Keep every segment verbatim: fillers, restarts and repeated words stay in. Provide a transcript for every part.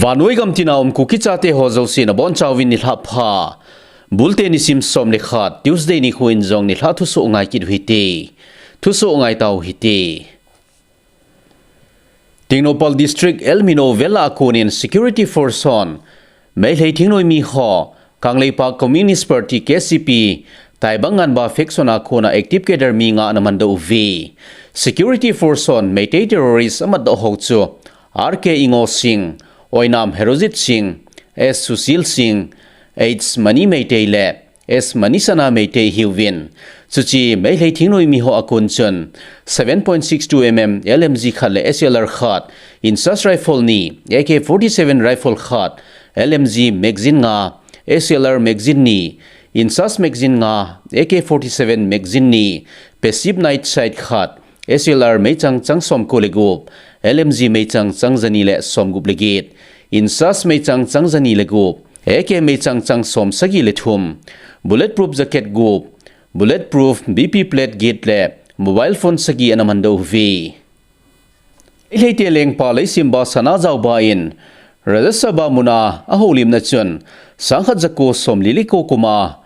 Vannoi gam tina um Kuki chate ho jouse nabonchauvin nilhah pha. Bulte nisim som le khat, Tuesday nikho in jong nilhah thusoh ngai kit u hite. Thusoh ngai tau hite. Tengnoupal District L Mino vel a konin security force hon Meitei thingnoimi ho Kangleipak Communist Party, K C P, Taibang Nganba faction a kona active cadre mi nga ana mandoh uve. Security force hon Meitei terrorist amatdoh ho chu R K Ingo Singh, Oinam Herojit Singh, S Sushil Singh, H Mani Meitei le S Manisana Meitei ahiuvin. Chuche Meitei thingnoimi ho a kon chun seven point six two M M L M G khat le S L R khat, INSAS rifle ni, A K forty-seven rifle khat, L M G magazine nga, S L R magazine ni, INSAS magazine nga, A K forty-seven magazine ni, passive night sight khat, S L R meichang chang somko le gup, L M G meichang chang jani le somgup le get, INSAS meichang chang jani le gup, A K meichang chang som sagi le thum, bulletproof jacket gup, bulletproof B P plate get le mobile phone sagi ana mandoh uve. Meitei te lengpa Leishemba Sanajaoba in Rajya Sabha muna ahoulimna chun sangkhat jako somli le ko kum a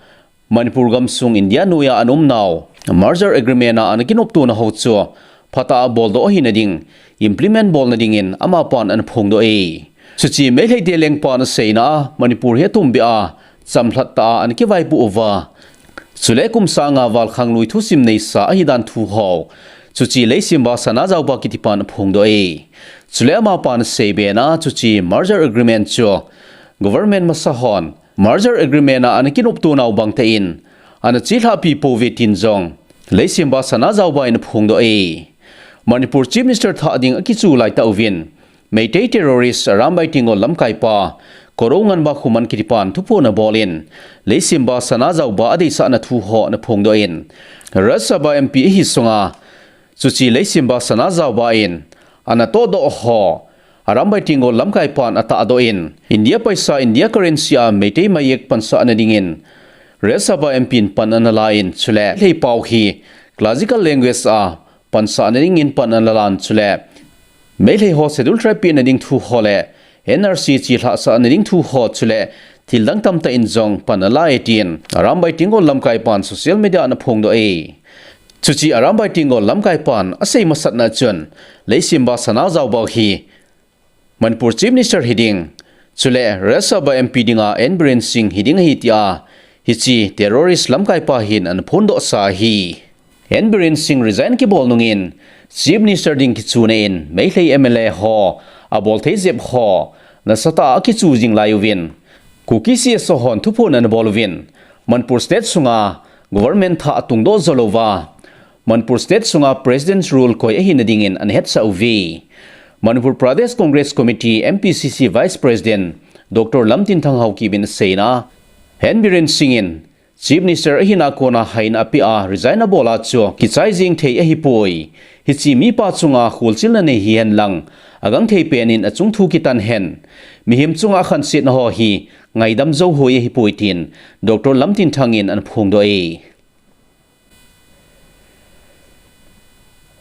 Manipur gamsung India noiya ana umnau merger agreement a ana kinoptona ho chu phatah a boldoh ahina ding, implement bolna dingin amapan ana phongdoh e. Chuche Meitei te lengpan aseina a Manipur hi atumbeh a chamlhat tah a ana kivaipoh uva, chule kum sang a val khanglui thusim neisa ahidan thu ho chuche Leishemba Sanajaoba kitipan aphongdoh e. Chule amapan asei bena chuche merger agreement chu government masa hon merger agreement a ana kinoptonau bangtah in ana chelhahpi pouve tin jong Leishemba Sanajaoba in aphongdoh e. Manipur Chief Minister thah ding akichu laitah uvin Meitei terrorist Arambai Tenggol lamkaipa Koro Nganba Khuman kitipan thuphon abolin Leishemba Sanajaoba adeisahna thu ho ana phongdoh in, Rajya Sabha M P ahi sunga chuche Leishemba Sanajaoba in ana tohdoh ho Arambai Tenggol lamkaipan atahdoh in, India paisa, India currency a Meitei mayek pansahna dingin Rajya Sabha M P in pan ana la in, chule Meitei pao hi classical language a pansahna dingin pan ana lan, chule Meitei ho Scheduled Tribe pehna ding thu ho le N R C chelhahsahna ding thu ho chule thildang tamtah in jong pan ala e tin Arambai Tenggol lamkaipan social media ana phongdoh e. Chuche Arambai Tenggol lamkaipan asei masatna chun Leishemba Sanajaoba hi Manipur Chief Minister hiding, chule Rajya Sabha M P dinga N Biren Singh hiding ahi tia hiche terrorist lamkaipa hin ana phondohsa ahi. N Biren Singh resign kibol nungin Chief Minister ding kichuna in Meitei M L A ho abolthei jep ho nasatah a akichu jing lai uvin, Kuki C S O hon thuphon ana bol uvin, Manipur State sunga government thah atungdoh jou louva, Manipur State sunga President's Rule koi ahina dingin ana hetsah uve. Manipur Pradesh Congress Committee, M P C C Vice President Doctor Lamtinthang Haokip in aseina, N Biren Singh in Chief Minister ahina kona haina apeh a resign abol a chu kichai jeng thei ahipoi. Hiche mipa chunga kholchilna nei hihen lang, agangthei pen in achung thu kitan hen, mihem chunga akhansetna ho hi ngaidam jou hoi ahipoi tin Doctor Lamtinthang in ana phongdoh e.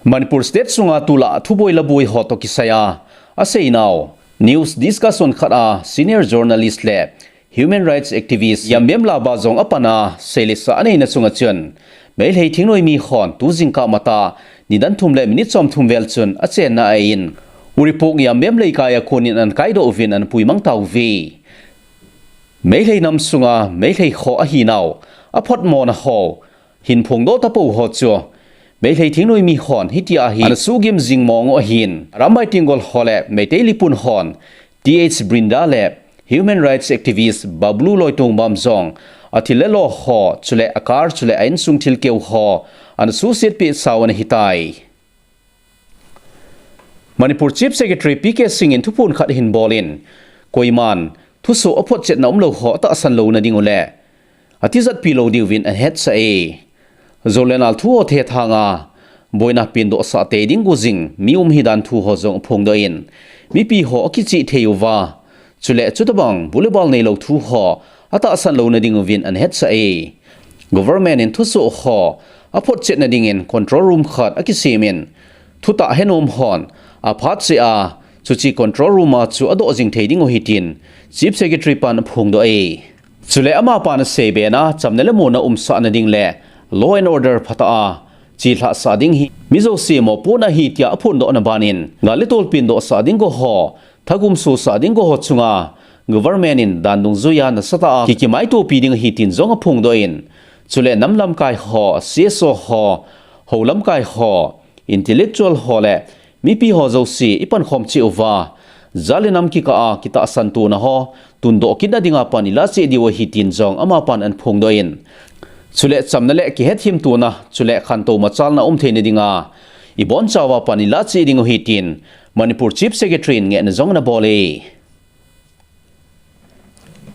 Manipur State sunga tulai thuboi laboi ho toh kisai a aseinau news discussion khat a senior journalist le human rights activist Yambem Laba jong apan a seilesa aneina chunga chun Meitei thingnoimi hon tu jingkah matah nidan thum le minute somthum vel chun achenna a in Uripok Yambem Leikai a konin ana kaidoh uvin ana puimang tauve. Meitei nam sunga Meitei ho ahinau aphotmona ho hin phongdoh tapou ho chu Meitei thingnoimi hon hitia hi ana sugim jing mong u ahin, Arambai Tenggol ho le Meitei Leepun hon T H Brinda le human rights activist Bablu Loitongbam jong athil le lo ho chule acar chule a insung thilkeu ho ana suhsetpeh sau ana hitai. Manipur Chief Secretary P K Singh in thuphon khat ahin bolin, koiman thusoh aphotchetna umlou ho atahsan louna ding u le atijatpi lou diuvin ana hetsah e. Jou le nal thu ho thethang a boina pendohsah tei ding gojing mi um hidan thu ho jong aphongdoh in, mipi ho akichih thei uva, chule chutabang bu le bal neilou thu ho atahsan louna ding uvin ana hetsah e. Government in thusoh ho aphotchetna dingin control room khat akisem in, thutah henom hon aphat cheh a Chuche control room a chu adoh jing thei ding u ahi tin Chief Secretary pan aphongdoh e. Chule amapan asei bena chamna le muna umsah nading le law and order phatah a chelhah sah ding hi mi jouse mopohna ahi tia aphondohna banin gal le tol pendoh sah ding go ho, thagum sosah ding go ho chunga government in dan dungjuia nasatah a ki, kimaitopi ding ahi tin jong aphongdoh in, chule nam lamkai ho, C S O ho, hou lamkai ho, intellectual ho le mipi ho jouse ipankhom cheh uva, jat le nam kikah a kitahsan tona ho tundoh kitna dinga pan ilah cheh diu ahi tin jong amapan anaphongdoh in, chule chamna le kihethem tona, chule khantou machalna umthei nadinga ibonchauva pan ilah cheh ding u ahi tin Manipur Chief Secretary in ngehna jong anabol e.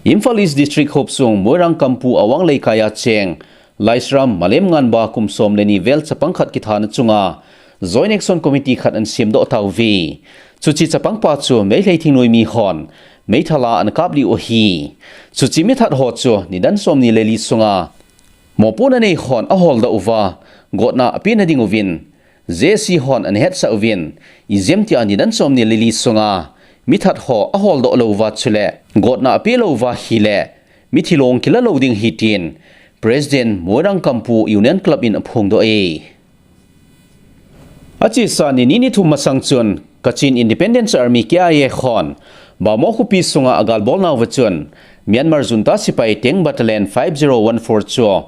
Imphal East District hopsung Moirang Kampu Awang Leikai a cheng Laisram Malem Nganba kum som le ni vel chapang khat kithana chunga Joint Action Committee khat anasemdoh tauve. Chuche chapangpa chu Meitei thingnoimi hon meithal a anakap lih u ahi. Chuche mithat ho chu nidan somni le li sunga mopohna nei hon aholdoh uva, gotna apeh nading uvin J C hon anahetsah uvin, ijem tia nidan somni le li sunga mithat ho aholdoh lou uva chule gotna apeh lou uva ahile mithi long kila lou ding ahi tin President Moirang Kampu Union Club in aphongdoh e. Achesa ni ni ni thum masang chun Kachin Independence Army K I A hon Bhamo khopi sunga agalbol nauva chun Myanmar Junta Sepai Tank Battalion five zero one four chu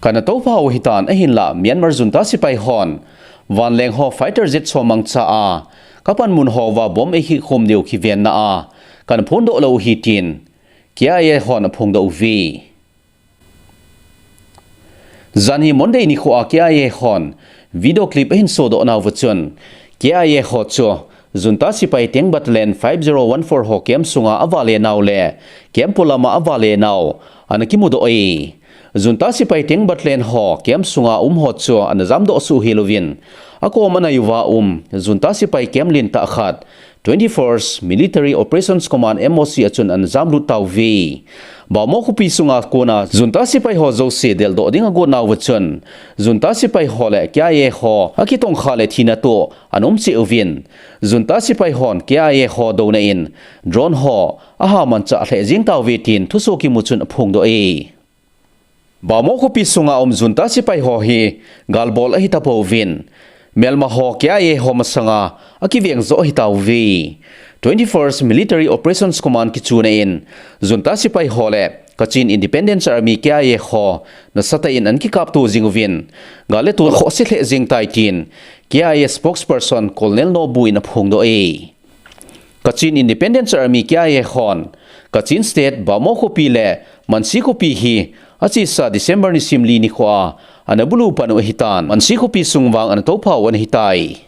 kana toupha u ahitan ahinla Myanmar Junta Sepai hon vanleng ho fighter jet chom mangcha a kapanmun houva bomb eikhih khom diu kivenna a kana phondoh lou u ahi tin K I A hon aphongdoh uve. Janhi Monday nikho a K I A hon video clip ahin sodoh nauva chun K I A ho chu Junta Sepai Tank Battalion five zero one four ho camp sunga avale nau le camp polama avale nau anakimudoh e. Junta Sepai Tank Battalion ho camp sunga um ho chu anajamdoh suhhel uvin, akom anaiuva um Junta Sepai camp lentah khat twenty-first Military Operations Command, M O C, a chun anajamlut tauve. Bhamo khopi sunga kona Junta Sepai ho jouse deldoh ding agot nauva chun Junta Sepai ho le K I A ho akitongkha le thina toh ana um cheh uvin, Junta Sepai hon K I A ho douna in drone ho aha manchah lheh jeng tauve tin thusoh kimu chun aphongdoh e. Bhamo khopi sunga um Junta Sepai ho hi galbol ahi tapouvin, melma ho K I A ho masanga akiveng joh ahi tauve. Twenty-first Military Operations Command kichuna in Junta Sepai ho le Kachin Independence Army K I A ho nasatah in anakikapto jing uvin, gal le tol khohse lheh jeng tai tin K I A spokesperson Colonel Nobu in aphongdoh e. Kachin Independence Army K I A hon Kachin State Bhamo khopi le Mansi khopi hi achesa December nisim li nikho a anabulu pan u ahitan, Mansi khopi sung vang anatoupha u anahitai.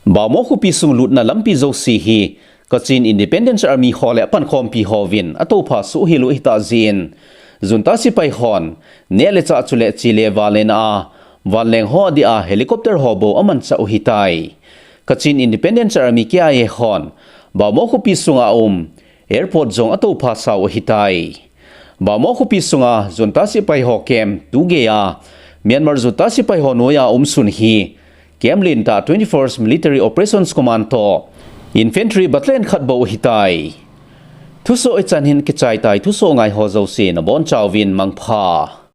Bhamo khopi sung lutna lampi jouse hi Kachin Independence Army ho le apankhompi hovin atoupha suhhel u ahitah jeh in, Junta Sepai hon neh le chah chule che le vale na a vanleng ho adia helicopter ho bou amanchah u ahitai. Kachin Independence Army K I A hon Bhamo khopi sunga um airport jong atoupha sau ahitai. Bhamo khopi sunga Junta Sepai ho camp tugei a Myanmar Junta Sepai ho noiya umsun hi camp lentah twenty-first Military Operations Command toh Infantry Battalion khat bou ahitai. Thusoh hichan hin kichai tai, thusoh ngai ho jouse nabonchauvin mangpha.